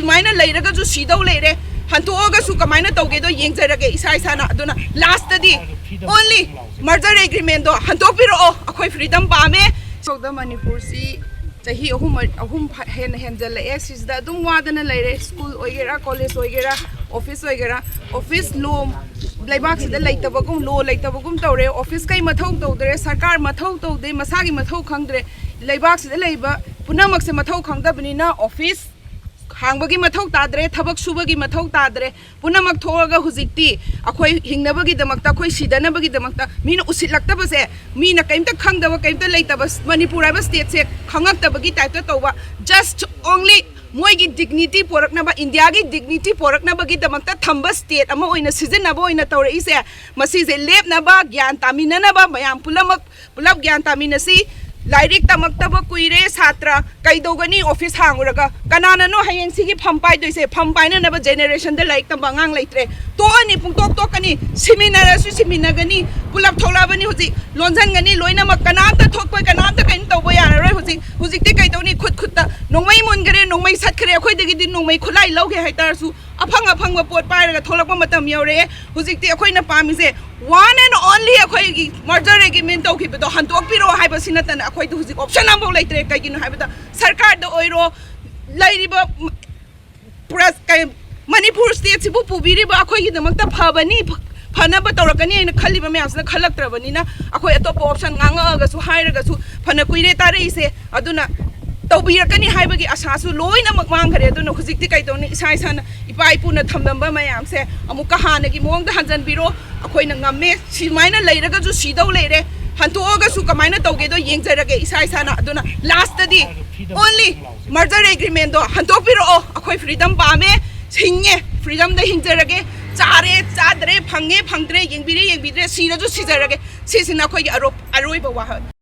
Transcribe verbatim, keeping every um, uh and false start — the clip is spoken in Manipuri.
ꯁꯨꯃꯥꯏꯅ ꯂꯩꯔꯒꯁꯨ ꯁꯤꯗꯧ ꯂꯩꯔꯦ, ꯍꯟꯗꯣꯛꯑꯒꯁꯨ ꯀꯃꯥꯏꯅ ꯇꯧꯒꯦꯗꯣ ꯌꯦꯡꯖꯔꯒꯦ ꯏꯁꯥ ꯏꯁꯥꯅ꯫ ꯑꯗꯨꯅ ꯂꯥꯁꯇꯗꯤ only merger agreement ꯗꯣ ꯍꯟꯗꯣꯛꯄꯤꯔꯛꯑꯣ, ꯑꯩꯈꯣꯏ freedom ꯄꯥꯝꯃꯦ꯫ ꯁꯣꯛꯗ ꯃꯅꯤꯄꯨꯔꯁꯤ ꯆꯍꯤ ꯑꯍꯨꯝ, ꯑꯍꯨꯝ ꯐ-, ꯍꯦꯟꯅ ꯍꯦꯟꯖꯜꯂꯛꯑꯦ꯫ ꯁꯤꯁꯤꯗ ꯑꯗꯨꯝ ꯋꯥꯗꯅ ꯂꯩꯔꯦ꯫ ꯁ꯭ꯀꯨꯜ ꯑꯣꯏꯒꯦꯔꯥ, ꯀꯣꯂꯦꯖ ꯑꯣꯏꯒꯦꯔꯥ, ꯑꯣꯐꯤꯁ ꯑꯣꯏꯒꯦꯔꯥ, ꯑꯣꯐꯤꯁ ꯂꯣꯝ ꯂꯩꯕꯥꯛꯁꯤꯗ ꯂꯩꯇꯕꯒꯨꯝ, ꯂꯣ ꯂꯩꯇꯕꯒꯨꯝ ꯇꯧꯔꯦ꯫ ꯑꯣꯐꯤꯁ ꯀꯩ ꯃꯊꯧ ꯇꯧꯗ꯭ꯔꯦ, ꯁꯔꯀꯥꯔ ꯃꯊꯧ ꯇꯧꯗꯦ, ꯃꯁꯥꯒꯤ ꯃꯊꯧ ꯈꯪꯗ꯭ꯔꯦ꯫ ꯂꯩꯕꯥꯛꯁꯤꯗ ꯂꯩꯕ ꯄꯨꯝꯅꯃꯛꯁꯦ ꯃꯊꯧ ꯈꯪꯗꯕꯅꯤꯅ ꯑꯣꯐꯤꯁ ꯍꯥꯡꯕꯒꯤ ꯃꯊꯧ ꯇꯥꯗ꯭ꯔꯦ, ꯊꯕꯛ ꯁꯨꯕꯒꯤ ꯃꯊꯧ ꯇꯥꯗ꯭ꯔꯦ꯫ ꯄꯨꯝꯅꯃꯛ ꯊꯣꯛꯑꯒ ꯍꯧꯖꯤꯛꯇꯤ ꯑꯩꯈꯣꯏ ꯍꯤꯡꯅꯕꯒꯤꯗꯃꯛꯇ, ꯑꯩꯈꯣꯏ ꯁꯤꯗꯅꯕꯒꯤꯗꯃꯛꯇ ꯃꯤꯅ ꯎꯁꯤꯠꯂꯛꯇꯕꯁꯦ, ꯃꯤꯅ ꯀꯩꯝꯇ ꯈꯪꯗꯕ, ꯀꯩꯝꯇ ꯂꯩꯇꯕ, ꯃꯅꯤꯄꯨꯔ ꯍꯥꯏꯕ stateꯁꯦ ꯈꯪꯉꯛꯇꯕꯒꯤ typeꯇ ꯇꯧꯕ, just only ꯃꯣꯏꯒꯤ dignity ꯄꯣꯔꯛꯅꯕ, ꯏꯟꯗꯤꯌꯥꯒꯤ dignity ꯄꯣꯔꯛꯅꯕꯒꯤꯗꯃꯛꯇ ꯊꯝꯕ state ꯑꯃ ꯑꯣꯏꯅ ꯁꯤꯖꯤꯟꯅꯕ ꯑꯣꯏꯅ ꯇꯧꯔꯛꯏꯁꯦ, ꯃꯁꯤꯁꯦ ꯂꯦꯞꯅꯕ, ꯒ꯭ꯌꯥꯟ ꯇꯥꯃꯤꯟꯅꯅꯕ ꯃꯌꯥꯝ ꯄꯨꯝꯅꯃꯛ ꯄꯨꯂꯞ ꯒ꯭ꯌꯥꯟ ꯇꯥꯃꯤꯟꯅꯁꯤ꯫ ꯂꯥꯏꯔꯤꯛ ꯇꯝꯃꯛꯇꯕ ꯀꯨꯏꯔꯦ ꯁꯥꯇ꯭ꯔ, ꯀꯩꯗꯧꯒꯅꯤ ꯑꯣꯐꯤꯁ ꯍꯥꯡꯉꯨꯔꯒ? ꯀꯅꯥꯅꯅꯣ ꯍꯌꯦꯡ ꯁꯤꯒꯤ ꯐꯝ ꯄꯥꯏꯗꯣꯏꯁꯦ? ꯐꯝ ꯄꯥꯏꯅꯅꯕ generationꯗ ꯂꯥꯏꯔꯤꯛ ꯇꯝꯕ ꯑꯉꯥꯡ ꯂꯩꯇ꯭ꯔꯦ꯫ ꯇꯣꯛꯑꯅꯤ, ꯄꯨꯡꯇꯣꯛ ꯇꯣꯛꯀꯅꯤ꯫ ꯁꯤꯃꯤꯟꯅꯔꯁꯨ ꯁꯤꯃꯤꯟꯅꯒꯅꯤ, ꯄꯨꯂꯞ ꯊꯣꯛꯂꯛꯑꯕꯅꯤ ꯍꯧꯖꯤꯛ꯫ ꯂꯣꯟꯁꯤꯟꯒꯅꯤ ꯂꯣꯏꯅꯃꯛ, ꯀꯅꯥꯝꯇ ꯊꯣꯛꯄ, ꯀꯅꯥꯝꯇ ꯀꯩꯅꯣ ꯇꯧꯕ ꯌꯥꯔꯔꯣꯏ ꯍꯧꯖꯤꯛ꯫ ꯍꯧꯖꯤꯛꯇꯤ ꯀꯩꯗꯧꯅꯤ? ꯈꯨꯠ ꯈꯨꯠꯇ ꯅꯣꯡꯃꯩ ꯃꯨꯟꯈꯔꯦ, ꯅꯣꯡꯃꯩ ꯁꯠꯈꯔꯦ꯫ ꯑꯩꯈꯣꯏꯗꯒꯤꯗꯤ ꯅꯣꯡꯃꯩ ꯈꯨꯠꯂꯥꯏ ꯂꯧꯒꯦ ꯍꯥꯏꯇꯥꯔꯁꯨ ꯑꯐꯪ ꯑꯐꯪꯕ ꯄꯣꯠ ꯄꯥꯏꯔꯒ ꯊꯣꯛꯂꯛꯄ ꯃꯇꯝ ꯌꯧꯔꯛꯑꯦ꯫ ꯍꯧꯖꯤꯛꯇꯤ ꯑꯩꯈꯣꯏꯅ ꯄꯥꯝꯃꯤꯁꯦ one and only ꯑꯩꯈꯣꯏꯒꯤ merger agreement ꯇꯧꯈꯤꯕꯗꯣ ꯍꯟꯗꯣꯛꯄꯤꯔꯣ ꯍꯥꯏꯕꯁꯤ ꯅꯠꯇꯅ ꯑꯩꯈꯣꯏꯗ ꯍꯧꯖꯤꯛ option ꯑꯃꯐꯥꯎ ꯂꯩꯇ꯭ꯔꯦ꯫ ꯀꯩꯒꯤꯅꯣ ꯍꯥꯏꯕꯗ ꯁꯔꯀꯥꯔꯗ ꯑꯣꯏꯔꯣ, ꯂꯩꯔꯤꯕ ꯄꯨꯔꯥ ꯀꯩ-, ꯃꯅꯤꯄꯨꯔ stateꯁꯤꯕꯨ ꯄꯨꯕꯤꯔꯤꯕ ꯑꯩꯈꯣꯏꯒꯤꯗꯃꯛꯇ ꯐꯕꯅꯤ, ꯐ-, ꯐꯅꯕ ꯇꯧꯔꯛꯀꯅꯤ ꯍꯥꯏꯅ ꯈꯜꯂꯤꯕ ꯃꯌꯥꯝꯁꯤꯅ ꯈꯜꯂꯛꯇ꯭ꯔꯕꯅꯤꯅ ꯑꯩꯈꯣꯏ ꯑꯇꯣꯞꯄ option ꯉꯥꯡꯉꯛꯑꯒꯁꯨ, ꯍꯥꯏꯔꯒꯁꯨ, ꯐꯅ ꯀꯨꯏꯔꯦ ꯇꯥꯔꯛꯏꯁꯦ꯫ ꯑꯗꯨꯅ ꯇꯧꯕꯤꯔꯛꯀꯅꯤ ꯍꯥꯏꯕꯒꯤ ꯑꯁꯥꯁꯨ ꯂꯣꯏꯅꯃꯛ ꯃꯥꯡꯈꯔꯦ꯫ ꯑꯗꯨꯅ ꯍꯧꯖꯤꯛꯇꯤ ꯀꯩꯗꯧꯅꯤ? ꯏꯁꯥ ꯏꯁꯥꯅ ꯏꯄꯥ ꯏꯄꯨꯅ ꯊꯝꯂꯝꯕ ꯃꯌꯥꯝꯁꯦ ꯑꯃꯨꯛꯀ ꯍꯥꯟꯅꯒꯤ ꯃꯑꯣꯡꯗ ꯍꯟꯖꯟꯕꯤꯔꯣ꯫ ꯑꯩꯈꯣꯏꯅ ꯉꯝꯃꯦ꯫ ꯁꯨꯃꯥꯏꯅ ꯂꯩꯔꯒꯁꯨ ꯁꯤꯗꯧ ꯂꯩꯔꯦ, ꯍꯟꯗꯣꯛꯑꯒꯁꯨ ꯀꯃꯥꯏꯅ ꯇꯧꯒꯦꯗꯣ ꯌꯦꯡꯖꯔꯒꯦ ꯏꯁꯥ ꯏꯁꯥꯅ꯫ ꯑꯗꯨꯅ ꯂꯥꯁꯇꯗꯤ only merger agreement ꯗꯣ ꯍꯟꯗꯣꯛꯄꯤꯔꯛꯑꯣ, ꯑꯩꯈꯣꯏ freedom ꯄꯥꯝꯃꯦ꯫ ꯍꯤꯡꯉꯦ, freedom ꯗ ꯍꯤꯡꯖꯔꯒꯦ꯫ ꯆꯥꯔꯦ, ꯆꯥꯗ꯭ꯔꯦ, ꯐꯪꯉꯦ, ꯐꯪꯗ꯭ꯔꯦ, ꯌꯦꯡꯕꯤꯔꯦ, ꯌꯦꯡꯕꯤꯗ꯭ꯔꯦ, ꯁꯤꯔꯁꯨ ꯁꯤꯖꯔꯒꯦ꯫ ꯁꯤꯁꯤꯅ ꯑꯩꯈꯣꯏꯒꯤ ꯑꯔꯣꯞ-, ꯑꯔꯣꯏꯕ ꯋꯥꯍꯩ꯫